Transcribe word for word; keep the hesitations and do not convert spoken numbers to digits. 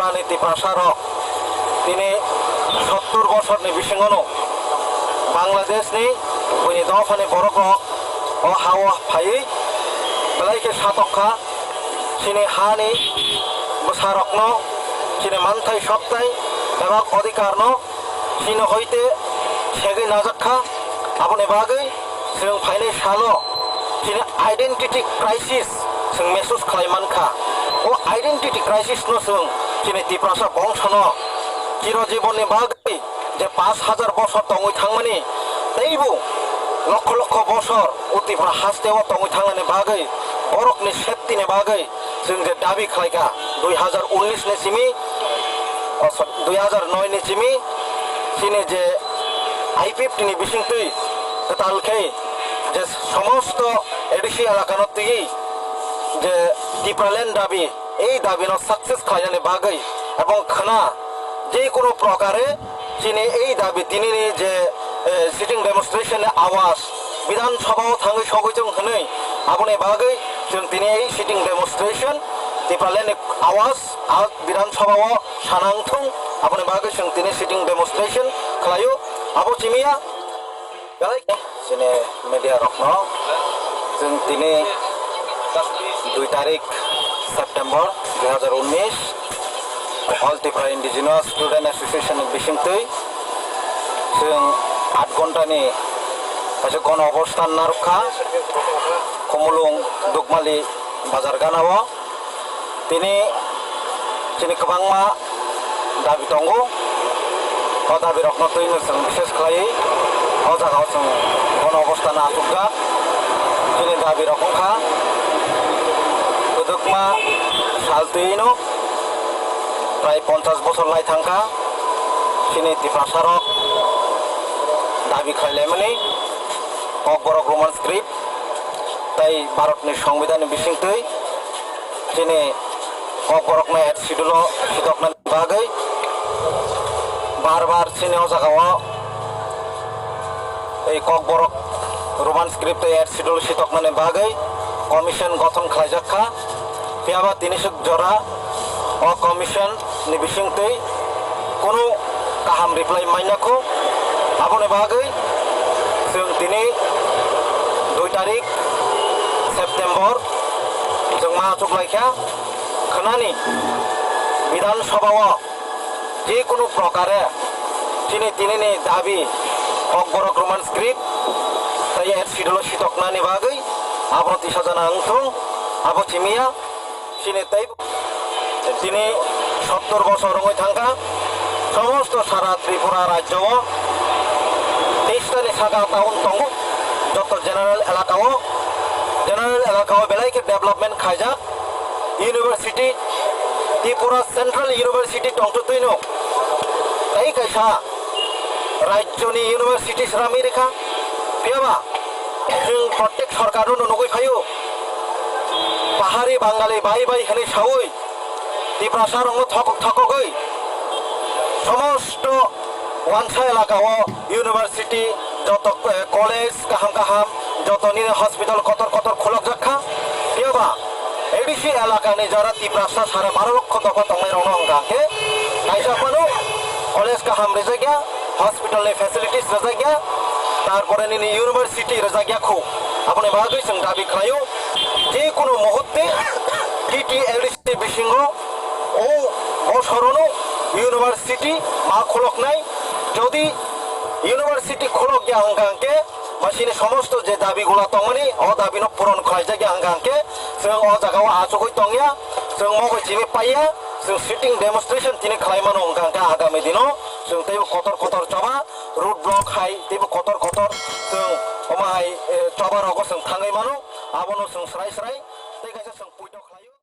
Ani Tiprasa rok tini sottur bosorni bisingono Bangladeshni buini dophani borok rok o hao phaiwi belai khe satok kha. Chini hani bwsarokno, chini manthai soktai eba odhikarno chini hoite segwi najak kha. Aboni bagwi chwng phainai salo chini identity crisis chwng mehsus khlai man kha. O identity crisis no chwng chini Tiprasa bongsono chirojibonni bagwi je pash hajar bosor tongwi thangmani, teibo lokho lokho bosor o Tripura hasteo tongwi thangnani bagwi, borokni safety ni bagwi chwng je dabi khlaikha, dui hajar unnish ni simi, oh, sorry, dui hajar noi ni simi, chini je I P F T ni bisingtwi kwtal khe je somosto A D C elakano twiwi je Tipraland dabi, ei dabino success khlainani bagwi ebong khwna je kunu prokare chini ei dabi tinini je, eh, sitting demonstration ni awas Bidhan Sabha o thangwi sogwi chwng hwnwi aboni bagwi chwng tini ei sitting demonstration Tipraland ni awas a Bidhan Sabha o sanang thung, aboni bagwi chwng tini sitting demonstration khlaio. Abo chimiya belai chini media rokno chwng tini dui tarik September dui hajar unnish All Tripura Indigenous Student Association ni bisingtwi chwng aat ghonta ni kaisa gono obosthan narwkha Khumulwng Dukmali bazar gana o. Tini chini kwbangma dabi tongo. O dabi rokno twi no chwng bises khlaiwi o jaga o chwng gono obosthan achukjak. Chini dabi rok wngkha kwdwkma sal twi no prai ponchash bochor lai thangkha. Chini Tiprasa rok dabi khlai laimani Kokborok Roman script tei Bharatni Songbidanni bisingtwi chini Kokborokno Eighth Schedule-o sitoknani bagwi bar bar chini o jagao ei Kokborok Roman script tei Eighth Schedule sitoknani bagwi commission gothon khlaijak kha. Phiya ba tini swk jora o commission ni bisingtwi kunu kaham reply maina kho. Aboni bagwi chwng tini dui tarik September chwng ma achuk lai kha. Khwnani Bidhan Sabha o je kunu prokare chini tinini dabi Kokborok Roman script tei Eighth Schedule o sitoknani bagwi abono tisa jana wng thung, abo chimiya. Chini tei tini sottor bosor wngwi thangkha. Somosto sara Tripura rajyo o teista ni saka town tongo, joto general elaka o, general elaka o belai khe development khaijak. University, Tripura Central University tongtwtwino tei kaisa rajyoni university srami rikha. Phiyaba chwng prottek sorkarno nugwi phaio, Pahari Bangali bai bai hwnwi saui Tiprasa rokno thok-, thokogwi somosto wansa elaka o university, joto, eh, college kaham kaham, joto nini hospital kotor kotor khulokjak kha. Phiyaba A D C elakani jara Tiprasa sara baro lokho dopha tongnai rokno wngkha khe kaisa phano college kaham rijak ya, hospital ni facilities rijak ya, tarpore nini university rijak ya khu. Aboni bagwi chwng dabi khlaio, je kunu muhutte T T L D C bisingo o bosorono university ma khuloknai. Jodi university khulok ya hwnkha hwnkhe, masini somosto je dabi gula tongmani, o dabi no puron khlaijak ya hwnkha hwnkhe, chwng o jaga o achugwi tongya, chwng mogwi chimi paiya, chwng sitting demonstration tini khlai mano hwnkha hwnkhe agami dino chwng teibo kotor kotor choba, road block hai teibo kotor kotor chwng omo hai, eh, choba rogo chwng thangwi mano, abono chwng srai srai tei kaisa